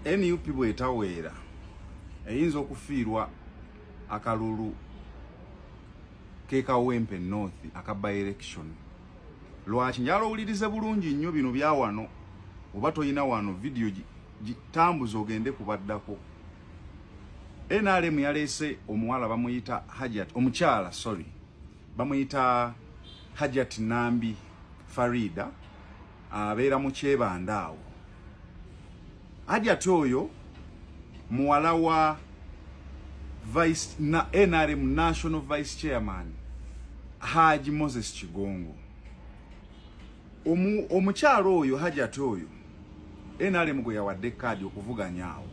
NUP bwetaweera eyinza okufiirwa akalulu k'e Kawempe North aka by election. Lwaki? Njagala owulirize bulungi nnyo bino bya wano, oba toyina wano vidiyo gitambuza ogende kubaddako. NRM yaleese omuwala bamuyita Hajat, omukyala sorry, bamuyita Hajat Nambi Farida, abeera mu Kyebanda awo. Hajat oyo muwala wa vice na NRM National Vice Chairman Haji Moses Kigongo. Omukyalo oyo Hajat oyo NRM gwe yawadde kaadi okuvuganya awo.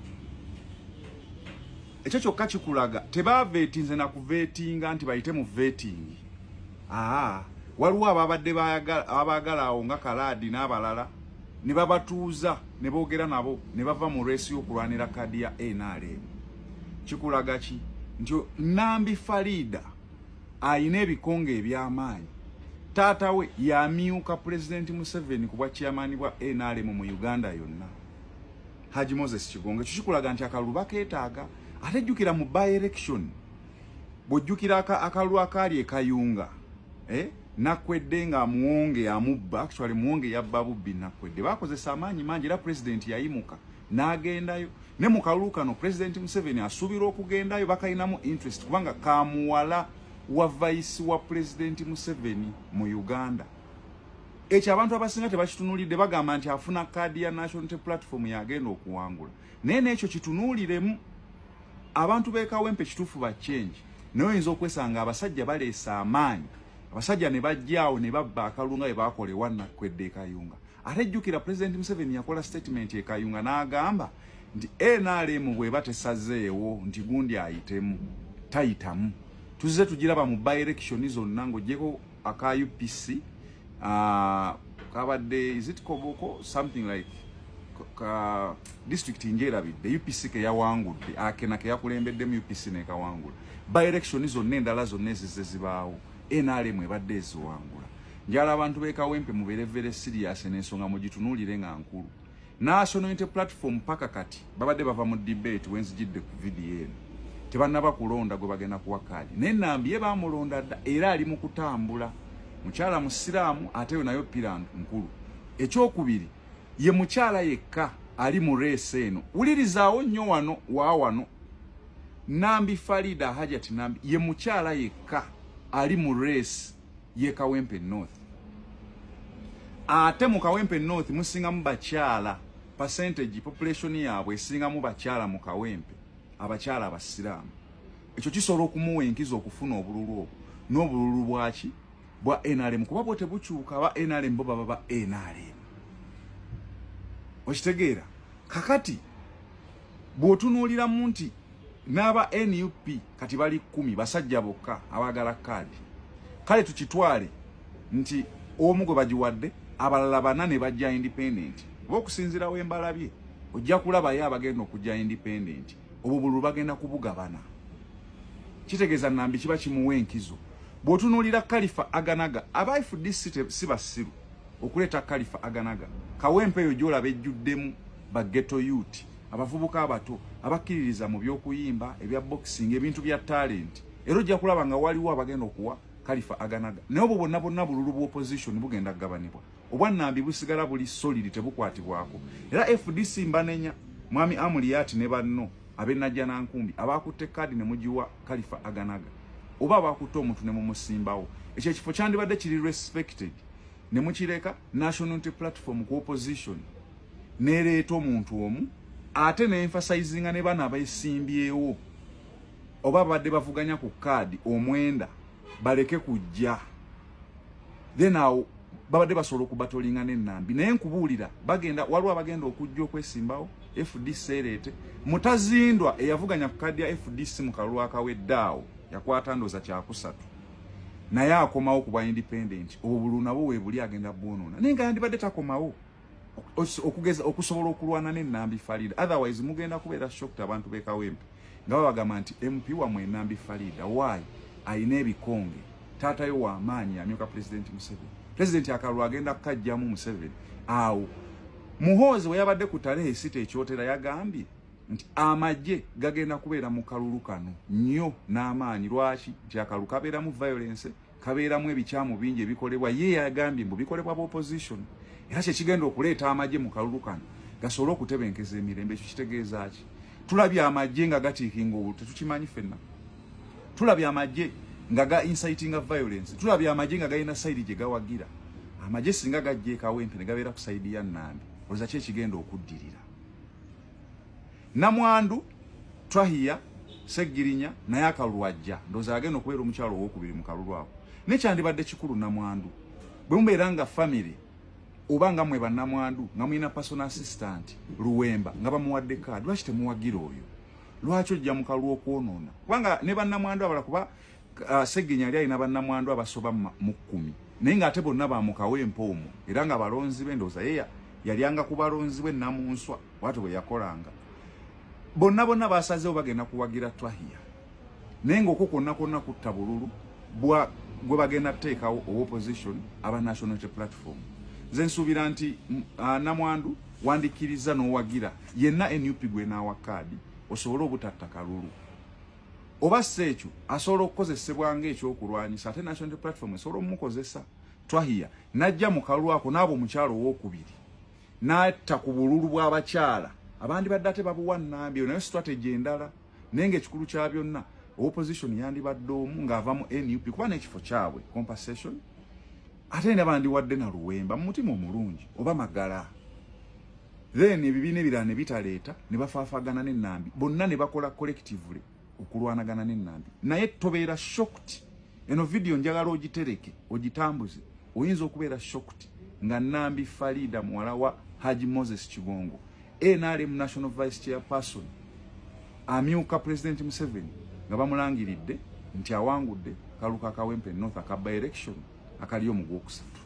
Ekyo kyokka kikulaga tebaveetinze na kuveetinga nti bayite mu veetingi. Aa, waliwo ababadde abaagala awo nga Kalaadi n'abalala ne babatuuza ne boogera nabo ne bava mu reesi y'okulwanira kaadi ya NRM. Kikulaga ki nti Nambi Farida ayina ebikonge eby'amaanyi. Taata we yamyuka Pulezidenti Museveni ku bwa chairman bwa NRM mu Uganda yonna, Haji Moses Kigongo. Ekyo kikulaga nti akalulu bakeetaaga. Ate jjukira mu by election, bw'ojjukira akalulu akaali e Kayunga, eh? Nakwedde nga Muwonge amubba, actually Muwonge yabba bubbi Nakwedde, bakozesa amaanyi mangi era President yayimuka n'agendayo. Ne mu kalulu kano President Museveni asuubira okugendayo, bakalinamu interest kubanga kamuwala wa vice wa President Museveni mu Uganda. Ekyo abantu abasinga tebakitunulidde, bagamba nti afuna kaadi ya National Unity Platform yagenda okuwangula, naye n'ekyo kitunuuliremu. Abantu b'e Kawempe kituufu ba change, naye oyinza okwesanga abasajja baleese amaanyi, abasajja ne bajjaawo ne babba akalulu nga bwe bakola ewa Nakwedde e Kayunga. Ate jjukira President Museveni yakola statement e Kayunga n'agamba nti NRM bw'eba tesazeewo nti gundi ayitemu, tayitamu. Tuzze tugiraba mu by election zonna ng'oggyeko aka UPC, kabadde, is it Koboko, something like ka district njerabidde, UPC ke yawangudde, akena ke yakulembeddemu UPC nekawangula. By election zonna endala zonna ezizze zibaawo, NRM ebadde eziwangula. Njala abantu b'e Kawempe mubeere very serious n'ensonga mugitunuulire nga nkulu. National Unity Platform paka kati babadde bava mu debate wenzijidde ku video eno, tebannaba kulonda gwe bagenda kuwa kaadi, naye Nambi ye bamulonda dda era ali mu kutambula. Mukyala musiraamu, ate yo nayo pira nkulu. Ekyokubiri, ye mukyala yekka ali mu race eno. Wulirizaawo nnyo wano wa wano, Nambi Farida, Hajat Nambi ye mukyala yekka ali mu race ye Kawempe North. Ate mu Kawempe North musingamu bakyala, percentage population yaabwe esingamu bakyala mu Kawempe, abakyala abasiraamu. Ekyo kisobola okumuwa enkizo okufuna obululu obwo n'obululu bwaki bwa NRM, kuba bwo tebukyuka. Aba NRM bo baba ba NRM, okitegeera? Kakati bw'otunuuliramu nti n'aba NUP kati bali 10, basajja bokka abaagala kaadi. Kale tukitwale nti omu gwe bagiwadde, abalala bana ne bajja independent, oba okusinziira wembalabye ojja kulabayo abagenda okujja independent, obwo bululu bagenda kubugabana. Kitegeeza Nambi kiba kimuwa enkizo. Bw'otunuulira Kalifa Aganaga, aba FDC si basiru okuleeta Kalifa Aganaga. Kawempe eyo gy'olaba ejjuddemu ba ghetto youth, abavubuka abato abakkiririza mu by'okuyimba, ebya boxing, ebintu bya talent, era ojja kulaba nga waliwo abagenda okuwa Kalifa Aganaga. Naye obwo bwonna bwonna bululu bwa opposition bugenda kugabanibwa, obwannambi busigala buli solid, tebukwatibwako. Era FDC mbanenya, mwami Amuriat ne banno ab'e Nankumbi abakutte kaadi ne mugiwa Kalifa Aganaga, oba abakutte omuntu ne mumusimbawo. Ekyo ekifo kyandibadde kiri respected ne mukireka National Unity Platform ku opposition nereeta omuntu omu, ate ne emphasizinga ne bano abeesimbyewo oba babadde bavuganya ku kaadi omwenda baleke kujja. Then awo babadde basobola okubatolinga n'ennambi. Naye nkubuulira, bagenda, waliwo abagenda okujja okwesimbawo FDC ereete Mutazindwa eyavuganya ku kaadi ya FDC mu kalulu akawedde awo, yakwata ndooza kyakusatu, naye akomawo ku bwa independent. Obwo bululu nabwo weebuli agenda bwonoona, naye nga yandibadde takomawo okugeza okusobola okulwana n'ennambi Farida. Otherwise mugenda kubeera shocked abantu b'e Kawempe nga babagamba nti MP wamwe Enambi Farida why ayina ebikonge, taatayo w'amaanyi, amyuka President Museveni. President akalulu agenda kukajjamu Museveni awo. Muhoozi we yabadde ku Tarehe 6 ekyotera yagambye nti amagye gagenda kubeera mu kalulu kano nnyo n'amaanyi. Lwaki? Nti akalulu kabeeramu violence, kabeeramu ebikyamu bingi ebikolebwa. Ye yagambye mbu bikolebwa ba opposition, era kyekigenda okuleeta amagye mu kalulu kano gasobole okutebenkeza emirembe. Ekyo kitegeeza ki? Tulabye amagye nga gatiikinga obulu, tetukimanyi ffenna. Tulabye amagye nga ga incitinga violence, tulabye amagye nga galina side gye gawagira. Amagye singa gajja ekawempe ne gabeera ku side ya Nambi, olowooza ki ekigenda okuddirira? Namwandu Twahiya Segirinya naye akalulu ajja, ndowooza agenda okubeera omukyalo owokubiri mu kalulu ako. Naye kyandibadde kikulu namwandu bwe mubeera nga family oba nga mwe bannamwandu nga mulina personal assistant Luwemba nga bamuwadde kaadi, lwaki temuwagira oyo? Lwaki ojja mu kalulu okwonoona? Kubanga ne bannamwandu abala kuba Segenya yali alina bannamwandu abasoba mu 10, naye ng'ate bonna bamukawempe omwo, era nga balonzi be ndowooza ye yalyanga ku balonzi bwe Namunswa bwatyo bwe yakolanga. Bonna bonna basazeewo bagenda kuwagira Twahiya, naye ng'okwo kwonna kwonna kutta bululu bwa gwe bagenda kuteekawo owa opposition aba National Unity Platform. Nze nsuubira nti namwandu wandikkiriza n'owagira yenna NUP gwenaawa kaadi osobole obutatta kalulu, oba si ekyo asobola okukozesebwa ng'ekyokulwanyisa, ate National Unity Platform esobola omukozesa Twahiya n'ajja mu kalulu ako n'aba omukyalo owokubiri n'atta ku bululu bw'abakyala abandi badde ate babuwa Nambi. Nayo strategy endala, naye ng'ekikulu kya byonna opposition yandibadde omu ng'ava mu NUP, kuba n'ekifo kyabwe compensation, ate era bandiwadde na Luwemba mu mutima omulungi oba Magala, then ebibiina ebirala ne bitaleeta ne bafaafagana n'Ennambi bonna ne bakola collectively okulwanagana n'Ennambi. Naye tobeera shocked, eno video njagala ogitereke ogitambuze, oyinza okubeera shocked nga Nambi Farida muwala wa Haji Moses Kigongo, NRM National Vice Chairperson, amyuka President Museveni, nga bamulangiridde nti awangudde kalulu ka Kawempe North aka by election akaliyo mu gwokusatu.